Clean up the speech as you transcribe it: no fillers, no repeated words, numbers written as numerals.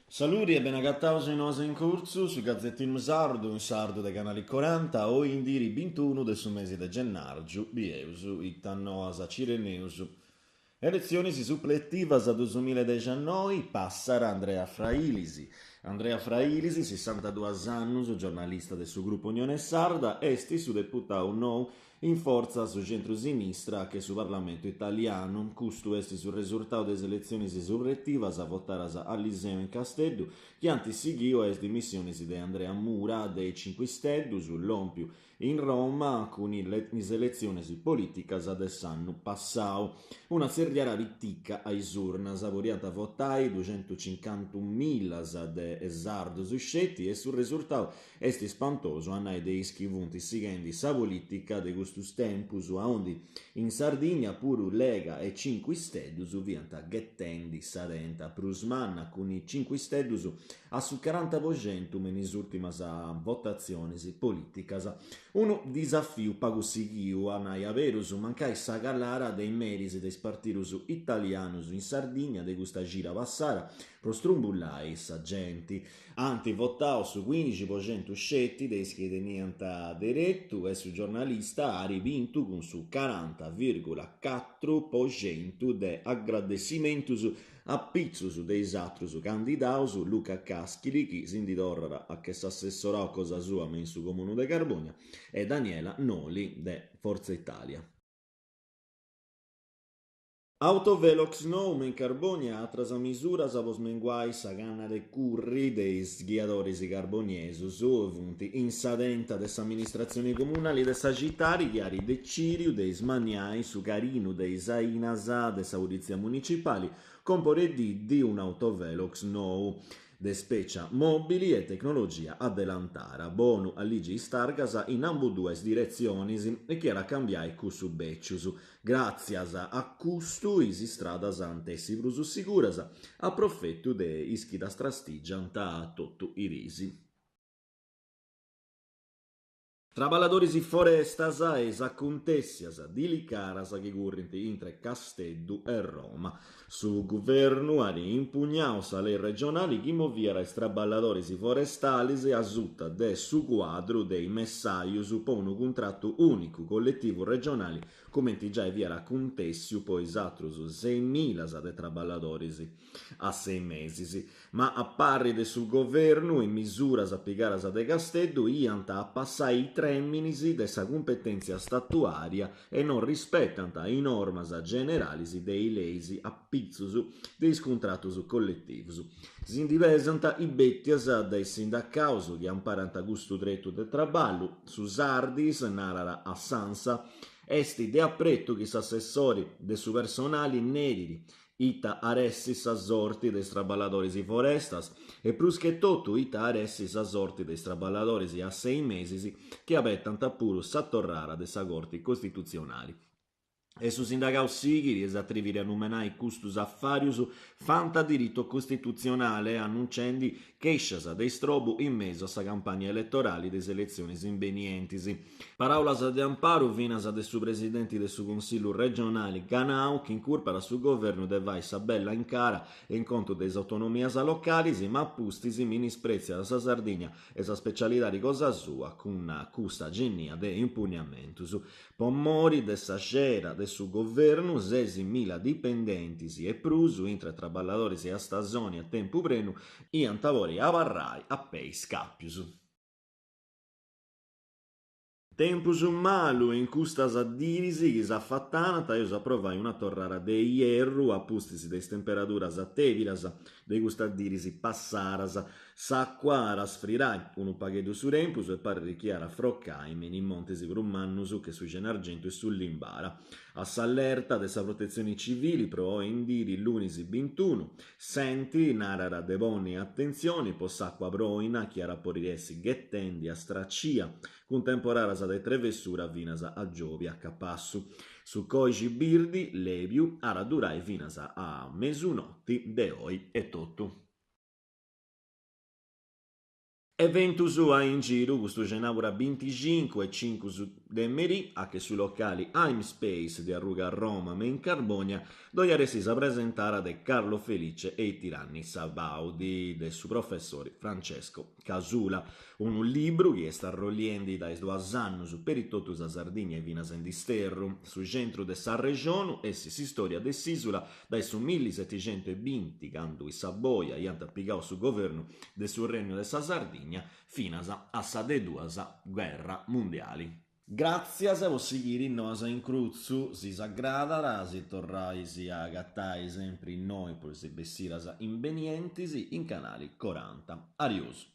Saludi e benagataus in Noas in Curtzu, su gazetinu sardu in sardu de Canali Coranta, oi in diri bintunu de su mesi de gennàrgiu, bieus ita noas nci teneus. Eletzionis supletivas duasmilladexianoi, passat Andrea Frailisi. Andrea Frailisi, sessantaduas annus, giornalista de su grupu Unione Sarda, est su deputau nou in fortza a su centru-sinistra che su Parlamentu italianu. Custu est su resurtau de is eletzionis supletivas votadas a Aliseo in Casteddu, chi ant sighiu a is dimissionis de Andrea Mura de is Cincu Isteddus, lòmpiu In Roma cun is eletzionis polìticas de s'annu passau, una tzerriara pitica a is urnas, podiant votai duxentucincantumilas de sardus sceti e su resurtau est ispantosu a nai de is chi funt sighendi sa polìtica de custus tempus aundi in Sardigna puru Lega e Cincu Isteddus fiant ghetendi sa tenta prus manna cun is Cincu Isteddus a su caranta po centu me in is ùrtimas votatzionis polìticas. Unu disafiu pagu sighiu, a nai a berus, mancai sa calara de is meris de is partidus italianus in Sardigna de custa cida passada pro strumbullai sa genti. Ant votau su cuindixi po centu sceti de is chi teniant deretu e su giornalista at bintu cun su caranta virgula catru po centu de agradessimentus A pitzus de is atrus candidaus, Luca Caschili, chi si ndi torrat a che s'assessorau cosa sua me in su Comunu de Carbònia, e Daniela Noli de Forza Italia. Autovelox nou me in Carbònia, atras misuras po smenguai sa gana de curri de is ghiadoris carboniesus funt in sa tenta de s'amministratzioni comunali de sa citadi chi at decìdiu de ismanniai su carinu de is ainas de sa Politzia Municipali comporediddi un'autovelox nou de spècia mòbili e tecnologia adelantara, bonu a ligi is targas in ambuduas diretzionis e chi at a cambiai cussus bècius. Gràtzias a custu is istradas ant essi prus siguras, a profetu de is chi ddas trastìgiant totu is diis. Traballadoris forestas e is acuntèssias dilicaras chi currint intre Casteddu e Roma. Su guvernu at impugnau sa lei regionali chi moviat is traballadoris forestalis a suta de su cuadru de is messajus po unu cuntratu ùnicu colletivu regionali cumenti giai fiat acuntèssiu po is atrus seimilas de traballadoris a sei mesis. Ma a parri de su Governu is misuras pigadas de Casteddu iant a passai is trèminis de sa cumpetèntzia statuària e non rispetant is normas generalis de is leis a pitzus de is cuntratus colletivus. Si ndi pesant is bètias de is sindacaus chi amparant custu tretu de traballu. Su Sardis, narat a s'Ansa, est de apretu chi s'assessori de su personali nerit Ita at essi sa sorti de is traballadoris forestas e prus che totu ita at essi sa sorti de is traballadoris a sei mesis chi abetant puru sa torrada de sa Corti Costitutzionali. E su sindacau sighit e s'atrivit a numenai custus afàrius fanta diritto costitutzionale annunciendi chèscias de istrobu in mesu a sa campagna eletorali de is eletzionis imbenientis. Paràulas de amparu finas de su presidenti de su Consillu regionali Ganau chi incurpat su governu de fai sa bella in cara e in contu de is autonomias localis ma a pustis minisprètziat sa Sardigna e sa specialidadi cosa sua cun custa genia de impugnamentus. Po mori de sa scera de su governu seximila dipendentis e prus intre traballadoris a stasoni a tempu prenu iant a podi abarrai a peis scàpius. Tempus malu in custas diris chi s'afatanant eus a provai una torrada de ierru a pustis de is temperaduras tèbidas de custas diris passadas. S'àcua at a sfridai unu pagheddu su tempus e parrit chi at a frocai me in is montis prus mannus che su Gennargentu e su Limbara. A s'allerta de sa Protetzioni Civili pro oi in diri lunis bintunu, s'enti narat de ponni atentzioni po s'àcua pròina chi at a podi essi ghetendi a stracia cun temporadas de trevessura finas a giòbia capassu. Su coixi birdi lèbiu at a durai finas a mesunoti de oi etotu. Eventus a in giru custu cenàbura binticincu e cincus de merì a che su locali I'm Space de arruga Roma me in Carbònia ddoi at essi sa presentara de Carlo Felice e i tiranni sabaudi de su professori Francesco Casula, unu libru chi est arrolliendi dae is duas annus peri totu sa Sardigna e finas in disterru. Su centru de s'arrexonu est s'istòria de s'ìsula dae su millisetixentuebinti, candu is Savoia iant pigau su governu de su Rennu de sa Sardigna, finas a sa de duas gherra mundiali. Gràtzias po sighiri Noas in Crutzu, si s'agradat si torrais a agatai sempri innoi po is bessidas imbenientis in canali coranta. Ariosu.